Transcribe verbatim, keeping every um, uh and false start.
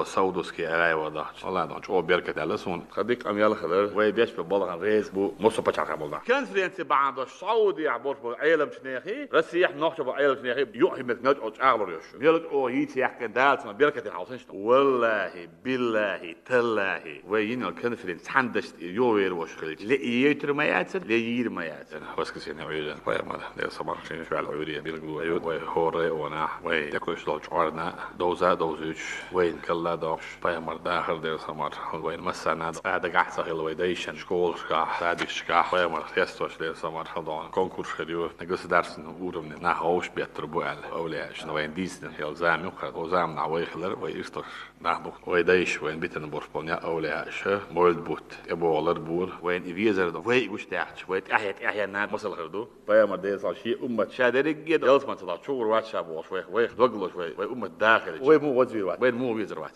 Саудовский Аравия дахча. Аллах дон чӀо беркат аьлла суна. Тха дика къамел хилар, вай беш бе балгӀан реза бу Мусса пачхьалкхе болу нах. Конференци бахьана долуш Саудехь болуш болу Ӏеламчу нехий, Россехь нохча болу Ӏеламчу нехий, юкъахь меттиг мел чӀо чӀагӀлур йош. Мел чӀо йийца яьккхина Дала цунах беркате хьалсанаш. Валлахи, биллахи, таллахи. Вай йина конференци цхьана дашта юхавер вош хилча, ле йойтур ма яцара, ле йийр ма яцара. Воскресенье Ӏуьйранна пайхамар, Делан салам-маршалла хуьлда цунна, вай билгало ю, вай хӀора а вон нах, вай тӀекхуьуш долчу Ӏорна довза а довзуьйтуш, вайна калла а доккхуш, пайхамар дахар, Делан салам-маршалла хуьлда, вайна массарна а цкъа дагахь а ца хилла, вай дайшна школашкахь, садикашкахь пайхамар хестош, Делан салам-маршалла хуьлда, конкурс хир ю, на государственном уровне нах вовшахбеттар бу аьлла, овлияашна вайна дийцина хилла зама ю кхара, о заманахь вай хилар, вай ирташ нах бу. Вай дайша вайна битина болуш болу некъ овлияаша, мовлид бутт, тӀебогӀалар бора, вайна и везар ду, вай и гучудаьхча, вай тӀаьхье-тӀаьхьенна масал хир ду. Пайхамар Делан салам шен уммат ша дерриге а ялсамани ца дахь чугӀур вац ша бохуш, вайх, вайх догалош, вай, вай уммат даха хилча. Вай муха вазвийр вац, вайна муха везар вац.